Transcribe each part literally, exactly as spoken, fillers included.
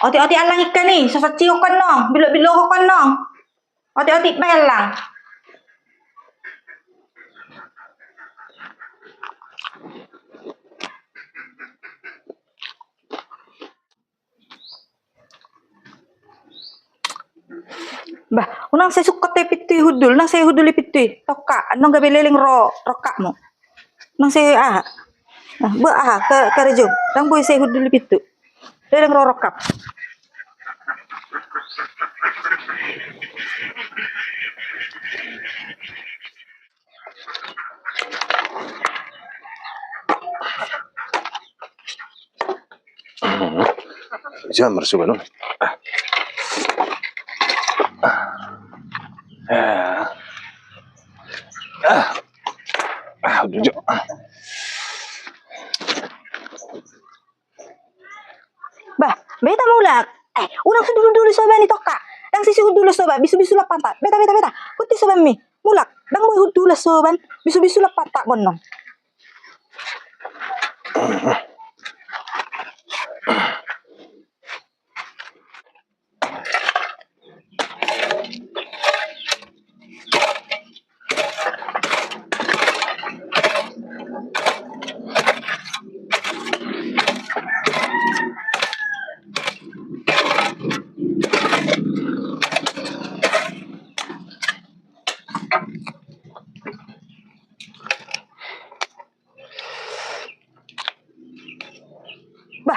Otik-otik allang ikkan i, so sansihon nong, billok-billok nong. Otik-otik bae allang. Bah, unang sai sungkot i pintu i hundul, unang sai hundul i pintu i. Tokka, annon gabe leleng ro, rongkapmu. Unang sai aha. Nah, bah, aha, ka, karejong. Ndang boi sai hundul i pintu. Leleng ro rongkap. Jam marsuba non. Ah. Ah. Ah. Ah, udah, Jo. Ah. Bah, beta mulak. Eh, unang sihundul-hundul soban i Tokka. Ndang sihundul soban, bisu-bisu lampanta. Beta, beta, beta. Huti sobanmi. Mulak. Ndang boi hundul soban, bisu-bisu lampanta gonnong. Bah,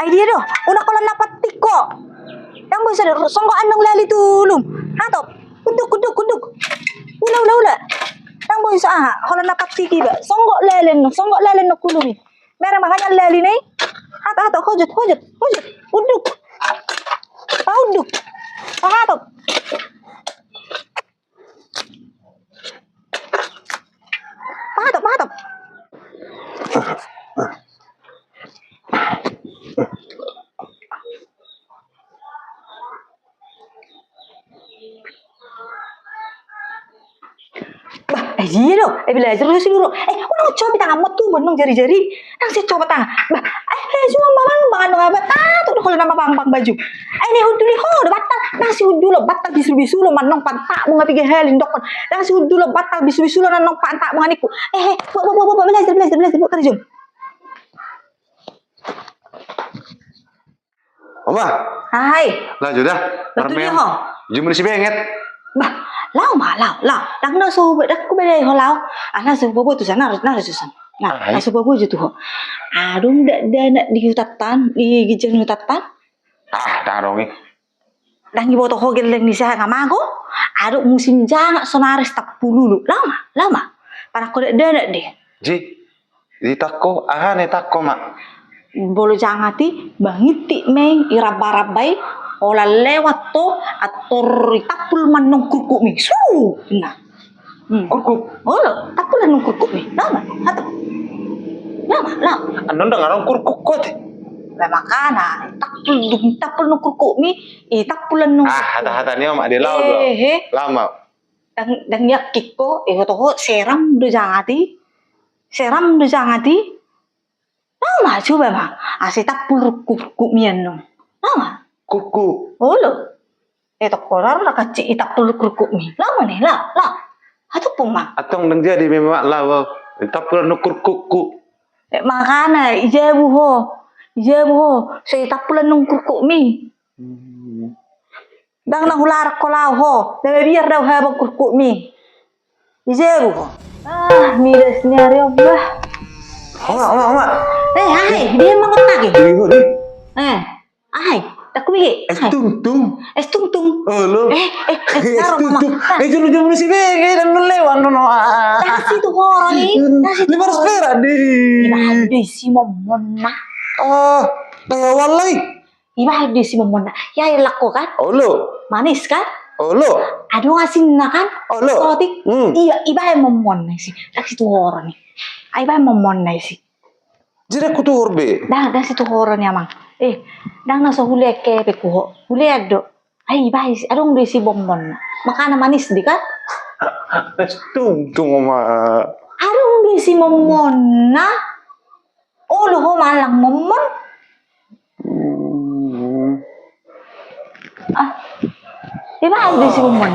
ai dia do, unang holan na patik ho. Ndang boi sada, songgop annon lali tu ulum. Hatop, hunduk, hunduk, hunduk. Ula, ula, ula. Ndang boi sada, aha, holan na patik iba. Songgop lali annon, songgop lali annon tu ulum i. Mereng ma hanyar lali na i. Hatop, hatop, hojut, hojut, hojut. Hunduk. Pahunduk. Pahatop. Pahatop, pahatop. Bah, eh, dia do. Eh, belajar do si Luro. Eh, unang cobi tanganmu tu, bonnong jari-jari. Ndang sai coba tangan. Bah, eh, eh, cuma mamang, mangan nunga ba. Ah, tu, kalau nama bang, bang baju. Eh, ni hundul i ho, do bantal. Ndang sihundul, bantal bisu-bisu lo, manong pantakmu nga piga hali, ndokkon. Ndang sihundul, bantal bisu-bisu lo, nanong pantakmu nga ningku. Eh, eh, bo, bo, bo, bo, belajar, belajar, belajar, bo, karejong. Oma. Hai. Lah, jo da. Betul dia, ho. Jumur si benget. Bah, lao ma, lao, lao. Ndang na so, ndang ku belai ho lao. Ah, na so bobo tu sana, na so sana. Nah, na so bobo jo tu ho. Adong dakdanak di hutanta, di ginjang ni hutanta. Ah, ndang adong i. Ndang iboto ho gelleng ni siaha nga mago. Adong musim jangak sonari satampulu ulu. Lao ma, lao ma. Panangko dakdanak de. Ji. Itangko, aha na itangko ma? Molo jangati, mangintik ma i, iramba-ramba i, holan lewat ho, antor itampul ma annon kurkukmi. Su! Nah. Hmm. Kurkuk? Olo, tampul annon kurkukmi. Lao ma, hatop. Lao ma, lao. Annon ndang adong kurkuk ho ate. Lah makana, tampul, dung tampul annon kurkukmi, itampul annon. Ah, hata-hata ni oma, dia lao do. Eh, eh. Lao ma. Ndang, ndang yakin ho, eh, ho toho, seram do jangati. Seram do jangati. Lao ma, coba ma. Asa itampul kurkukmi annon. Lao ma. Kurkuk. Olo. Eh, toko raro na kancik itampul kurkukmi. Lao ma ne, lao, lao. Hatop ma. Antong ndang jadi memang lao. Itampul annon kurkukku. Eh, makana, i jabu ho. I jabu ho. Sai itampul annon kurkukmi. Hmm. Ndang na hularak ho lao ho, na mabiar do au habang kurkukmi. I jabu ho. Ah, midas ni ari on bah. Oma, oma, oma. Eh, ahai, dia mangotak i. Di, di. Eh, ahai, tak kubigi. Es tungtung. Es tungtung. Olo. Eh, eh, eh, es tungtung. Eh, jolo-jolo si bege dan lewat no, no. Dasi tu horo ni. Lima ratus perak di. Lima ratus si momon na. Oh, kayak walai. Ibaen do isi momonna. Ya, ya, lako kan? Olo. Manis kan? Olo. Adong asinna kan? Olo. Sotik. Hmm. Iya, ibaen momonna isi. Dang situhoron i. Ai ibaen momonna isi. Jadi aku tuhor be. Dang, dang situhoron i amang. Eh, dang na so hulean kepe ku ho. Hulean do. Ai ibaen isi. Adong do isi momonna. Makana manis di kan? Tung tung oma. Adong do isi momonna. Olo ho mangallang momon. Ah, di mana di si rumah?